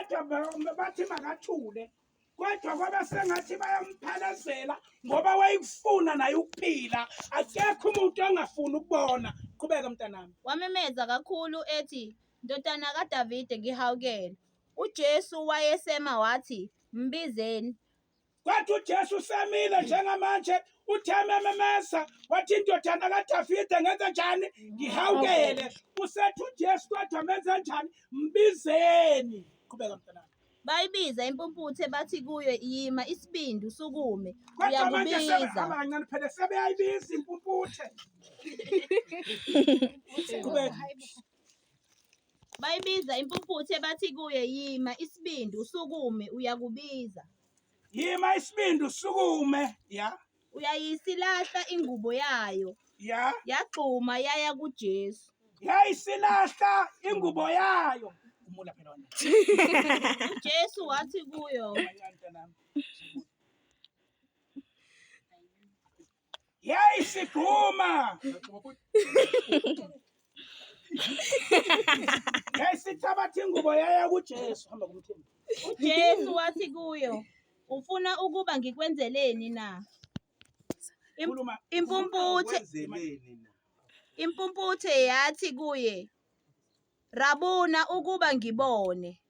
Kodwa bathi makathule. Kodwa kwaba sengathi bayamphalazela ngoba wayekufuna naye ukuphila. Akekho umuntu ongafuni ukubona. Qhubeka mntanami. Wamemeza kakhulu ethi, Ndodana kaDavide, ngihawukele. UJesu wayesema wathi, Mbizeni. Kwathi uJesu usemile njengamanje uthe mememeza wathi indodana kaDavide ngenze njani ngihawukele usethi uJesu kodwa menze njani mbizeni qhubeka mntanami Bayibiza impumputhe bathi kuyo, Yima isibindi usukume, kodwa manje uyakubiza. sebehamba kancane phela sebeyayibiza impumputhe qhubeka Bayibiza impumputhe bathi kuye, Yima isibindi usukume, uyakubiza. Yima isibindi usukume. Ya. Uyayisilahla ingubo yayo. Ya. Yagxuma yaya kuJesu. Yayisilahla ingubo yayo. Umula phela wena. UJesu wathi kuyo, Kancane mntanami. Yayisigquma. Yayisithabatha ingubo yaya kuJesu. Hamba kumthembu. UJesu wathi kuyo, Ufuna ukuba ngikwenzeleni na? Khuluma. Impumputhe Kwenzeleni na? impumputhe yathi kuye, Rabuna ukuba ngibone.